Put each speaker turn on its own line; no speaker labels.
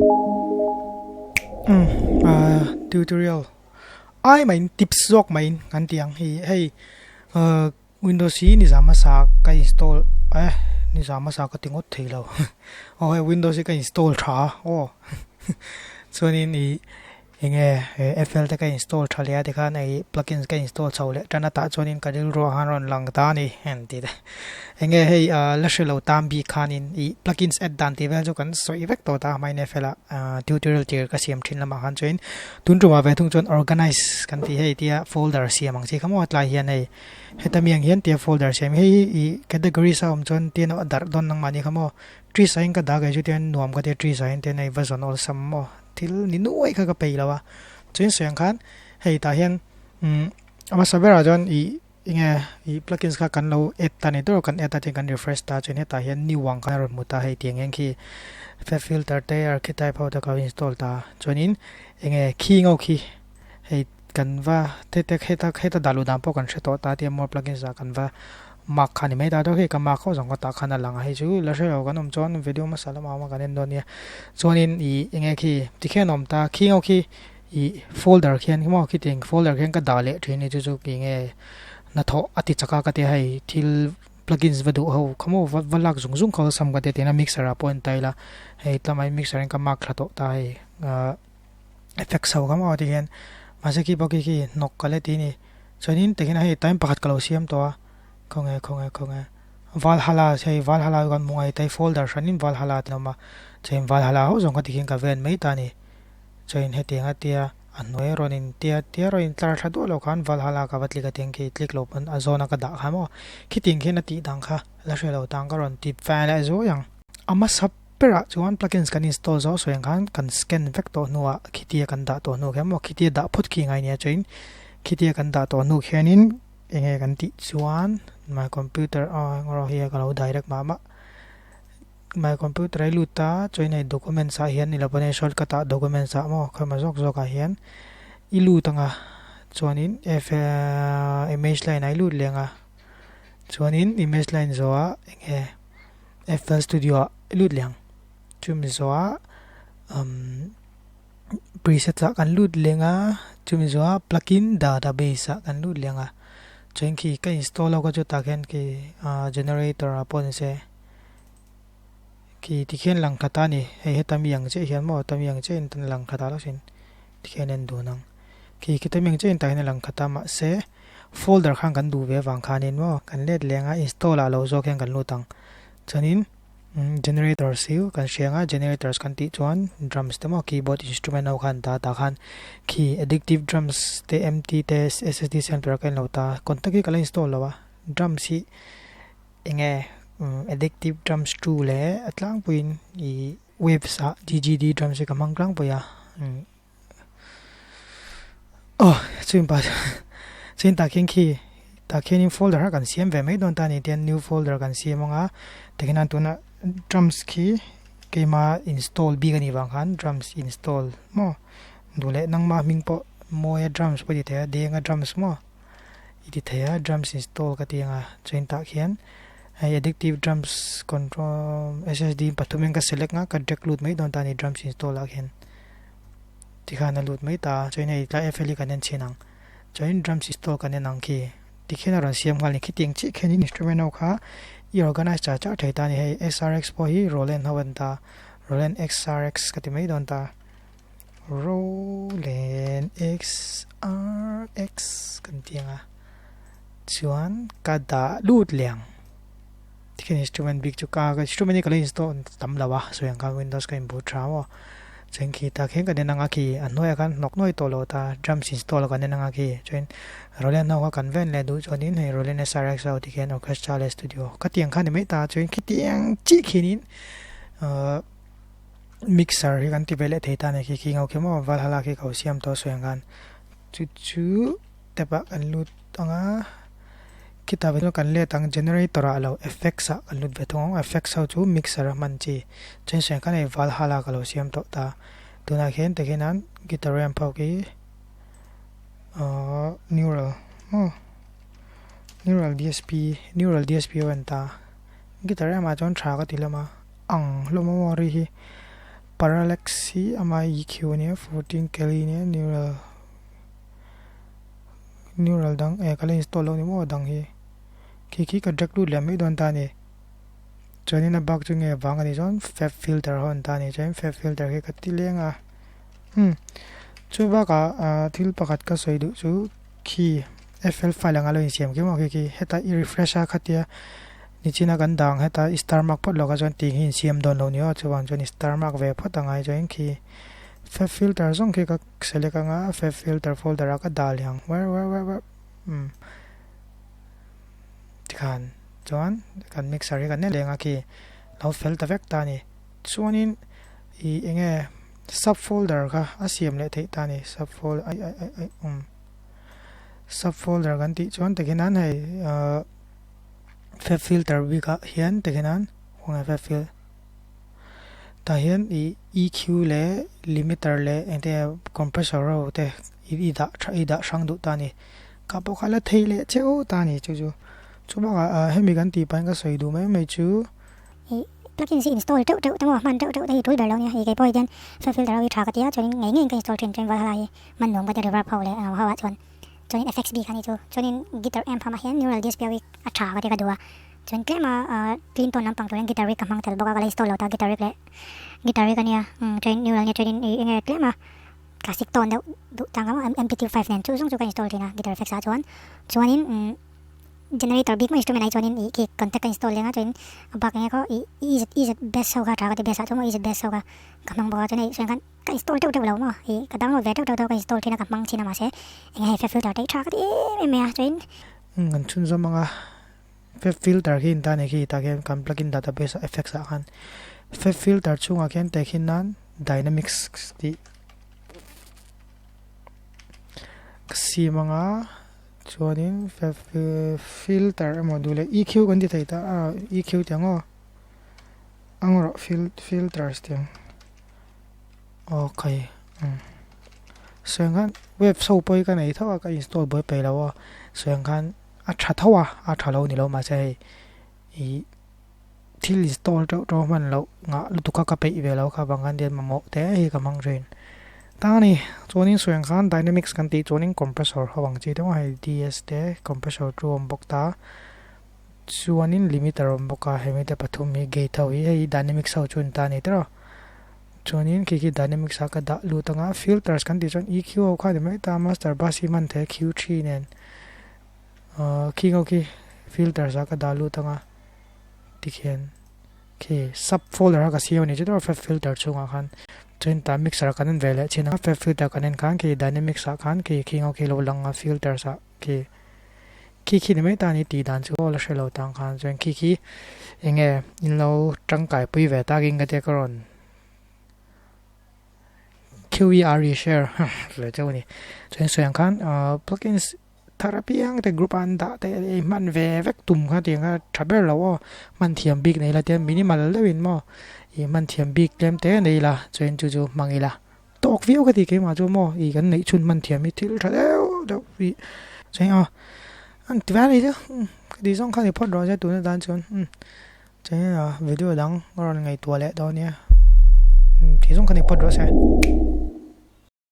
Umm ah tutorial ai maiin tips zawk maiin kan tih ang hi hei ah windows hi ni zah hmasa ka install eh ni zah hmasa ka ti ngawt thei lo aw hei windows hi ka install tha a aw chuanin ih Enge he FL te ka install tha leh a tikhan hei plugins ka install chho leh tan a tah chuanin ka rilru ah khan rawn lang ta a ni an ti te. Enge hei la hre lo tan bik khanin ih plugins add dan tih vel chu kan sawi vek tawh ta a hmain FL ah tutorial tir ka siam thin lamah khan chuan tun tumah ve thung chuan organize kan tih hei tia folder siam ang chi kha maw tlai hian hei heta mi ang hian tia folder siam hei hi ih categories a awm chuan tia a darh dawn nangmahni kha maw trees ah hian ka dah kei chu tian nuam ka tia trees ah hian tian hei va zawn awlsam maw. Thil ni nuai kha ka peih lo a, chuan sawi ang khan hei tah hian umm a hmasa berah chuan ih enge ih plugins kha kan lo add ta ni tur kan add a chuan kan refresh ta chuan hetah hian new ang khan a rawn hmu ta hei tiang hian khi fab filter te archetype ho te ka lo install ta chuanin enge khi ngo khi hei kan va heta heta heta dah luh dan pawh kan hre tawh ta tia more plugins ah kan va mark kha ni mai ta dawn hei ka mark ho zawng ka tah khan a lang a hei chu la hre lo kan awm chuan video hmasa lamah awm a kan en dawn nia chuanin ih eng nge khi tikhian a awm ta khi ho khi ih folder khian maw khitiang folder khian ka dah leh thin a ni chu chu eng nge hnathawh a ti chak a ka tia hei thil plugins va duh ho kha maw va va lak zung zung kha awlsam ka tia tina mixer ah pawh a en ta ila hei tlama mixer in ka mark thla tawh ta hei ah effects ho kha maw tikhian mahse khi pawh khi khi hnawk ka la ti a ni chuanin tikhian hei time pakhat ka lo siam tawh a khawnge khawnge khawnge Valhalla hei Valhalla chu kan hmu ngai ta folder hranin Valhalla tih a awm a chuan Valhalla ho zawng kha tikhian ka ven mai ta a ni chuan hetiang a tia a hnuai rawn in tia tia rawn in tlar thla duah loh khan Valhalla ka va click a tiang khi click loh pawn a zawn a ka dah kha maw khitiang khian a tih dang kha la hre lo tang ka rawn ti fai leh zuai ang a hmasa Berah chuan plugins kan install zawh sawi ang khan kan scan vek tawh hnuah khitia kan dah tawh hnu khian maw khitia dah phawt khi ngai nia chuan khitia kan dah tawh hnu khianin enge kan tih chuan my computer ah engemaw hi ka lo direct mah mah my computer a i lut a chuan hei documents ah hian ni lo pawn hei shortcut ah documents ah maw khawimah zawk zawk ah hian i lut ang a chuanin f image line ah i lut leh ang a chuanin image line zawhah enge. FL Studio ah i lut leh ang chumi zawhah umm preset ah kan lut leh ang a chumi zawhah plugin database ah kan lut leh ang a chuan khi ka install ho kha chu tah khian khi ah generator ah pawh ni se khi tikhian lang khat a ni hei heta mi ang chiah hian maw heta mi ang chiah in lang khat a lo sin tikhian en dun ang khi khita mi ang chiah in tah hian a lang khat a mahse. Folder khan kan duh ve avang khanin maw kan let leh anga install ah lo zawk hian kan lut ang. Chuanin generators hi kan hria anga generators kan tih chuan drums te maw keyboard instrument ho khan ta tah khan khi addictive drums te mt te ssd sampler ka inlo ta contact hi ka la install lo a drums hi enge addictive drums 2 leh a tlangpuiin ih waves ah ggd drums hi ka hmang tlangpui a. Aw chuin pa chuin tah khian khi tah khianin folder kha kan siam ve mai dawn ta a ni tian new folder kan siam ang a tikhian a tuna drums khi keima install bik a nih vang khan drums install maw duh leh nangma hming pawh mawia drums pawh i ti thei a denga drums maw i ti thei a drums install ka ti ang a chuin tah khian hei addictive drums control ssd pathum in ka select ang a ka drag lut mai dawn ta a ni drums install ah khian. Tikhan a lut mai ta a, chuan hei tlai FL hi kan en chhin ang. Chuanin drums install kan en ang khi. Tikhian a rawn siam nghal a ni. Khitiang chiah khian instrument ho kha i organize char char thei ta a ni. Hei SRX pawh hi Roland ho a ni ta. Roland XRX ka ti mai dawn ta. Roland XRX kan ti ang a. Chuan ka dah lut leh ang. Tikhian instrument bik chu ka instrument hi ka lo install tam lo a sawi ang khan windows ka inboot tha maw chuan khi tah khian kan en ang a khi a hnuaiah khan hnawk nuai tawh lo ta drums install kan en ang a khi chuan Roland ho kha kan ven leh duh chuanin hei Roland SRX ho tikhian orchestra leh studio khatiang kha ni mai ta chuan khitiang chiah khianin ahh mixer hi kan ti ve leh thei ta a ni khi khi ngau khi maw Valhalla khi ka lo siam tawh sawi ang khan chu chu tap ah kan lut ang a khitah ve chuan kan let ang generator ah lo effects ah kan lut ve thung ang effects ho chu mixer a hman chi chuan sawi ang khan hei Valhalla ka lo siam tawh ta tunah khian tikhian an guitar amp ho khi ahh neural maw neural dsp neural dsp ho a ni ta guitar amp ah chuan tha ka ti hlawm a ang hlawm a maw ri hi. Parallax hi ama EQ ania 14 Kelly ania neural neural dang eh ka la install lo ni maw dang hi khi khi ka drag lut leh mai dawn ta a ni chuanin a bak chu nge vang a nih chuan fab filter ho an ta a ni chuanin fab filter khi ka ti leng a umm chu bakah ah thil pakhat ka sawi duh chu khi fl file anga lo insiam khi maw khi khi heta i refresh a khatia nichina kan dang heta i star mark phawt lawkah chuan tih hi insiam dawn lo ni aw chuvang chuan i star mark ve phawt angai chuanin khi fab filter zawng khi ka select anga fab filter folder ah ka dah leh ang where where where where umm tikhan chuan kan mixer hi kan en leng a khi lo fel ta vek ta a ni chuanin ih eng nge sub folder kha a siam leh theih ta a ni sub folder ai ai ai ai umm sub folder kan tih chuan tikhian hei ahh fab filter bik ah hian tikhian khawnge fab fil tah hian ih EQ leh limiter leh eng te compressor ho te i dah tha i dah hrang duh ta a ni. Ka pawh kha la thei leh che u ta a ni chu chu. Chu bakah ah hemi kan tih pahin ka sawi duh mai mai chu.
Ih plugins hi install teuh teuh te maw hman teuh teuh te hi tul ber lo nia. Ih kei pawh hian fab filter ho hi tha ka ti a chuanin ngei ngeiin ka install thin chuan Valhalla hi hman nuam ka ti reverb ho leh englo ho ah chuan chuanin effects bik a ni chu. Chuanin guitar amp hamah hian neural DSP ho hi a tha ka ti ka duh a. Chuan tlem a clean tone lampang turin guitar rig ka hmang tel bawk a ka la install lo ta guitar rig leh guitar rig a nia. Chuanin neural nia chuanin ih enge tlem a Classic tone deuh duh tang ang MPT5 nen chu zawng chu ka install thin a guitar effects ah chuan chuanin umm generator bik mai instrument ah hi chuanin ih khi contact ka install leng a chuanin a bak enge khaw ih EZ EZ bass ho kha tha ka ti bass ah chuan maw EZ bass ho kha ka hmang bawk a chuan hei sawi ang khan ka install teuh teuh lo maw ih ka download ve teuh teuh tho ka install thin a ka hmang thin a mahse enge hei filter te hi tha ka ti em em mai a chuanin
Kan chhunzawm ang a fab filter khi intan e khi tah khian kan plug in database ah effects ah khan fab filter chhungah khian tehkhin nan dynamics tih ka sim anga chuanin fab filter emaw duh leh EQ kan ti thei ta a EQ tih ang aw ang rawh filters tih ang okay umm sawi ang khan web ho pawh hi ka nei tho a ka install buai peih lo a sawi ang khan a tha tho a a tha lo ni lo mahse hei ih thil install teuh teuh hman loh ngah lutuk a ka peih ve lo kha vang khan hian mamawh te hi ka hmang thin ta a ni chuanin sawi ang khan dynamics kan tih chuanin compressor ho ang chi te maw hei DS te compressor chu a awm bawk ta chuanin limiter a awm bawk a hemi te pathum hi gate ho hi hei dynamics ho chu an ta a ni tiraw chuanin khi khi dynamics ah ka dah lut anga filters kan tih chuan EQ ho kha a ni mai ta master bus hi hman thei a Q3 nen. Ahh khing ho khi filters ah ka dah lut anga tikhian khi sub folder a ka siam a ni chu tawh fab filter chhungah khan chuan tah mixer ah kan en ve leh chin a fab filter kan en khan khi dynamics ah khan khi khing ho khi lo lang a filters ah khi khi khi ni mai ta ni tih dan chu aw la hre lo tang khan chuan khi khi eng nge in lo tangkai pui ve takin ka tia ka rawn QERE share leh chauh a ni chuan sawi ang khan ahh plugins thar apiang te group a an dah te ei hman ve vek tum kha tiang kha tha ber lo aw hman thiam bik nei la tiang minimal deuh in maw ih hman thiam bik tlem te nei la chuan chu chu hmang ila tawk viau ka ti keimah chu maw ih kan neih chhun hman thiam hi thil tha deuh deuh ih chuan aw an ti ve a ni chu ka tih zawng kha ni phawt rawh se tuna tan chuan umm chuan video dang a rawn ngaihtuah leh dawn nia tih zawng kha ni phawt rawh se.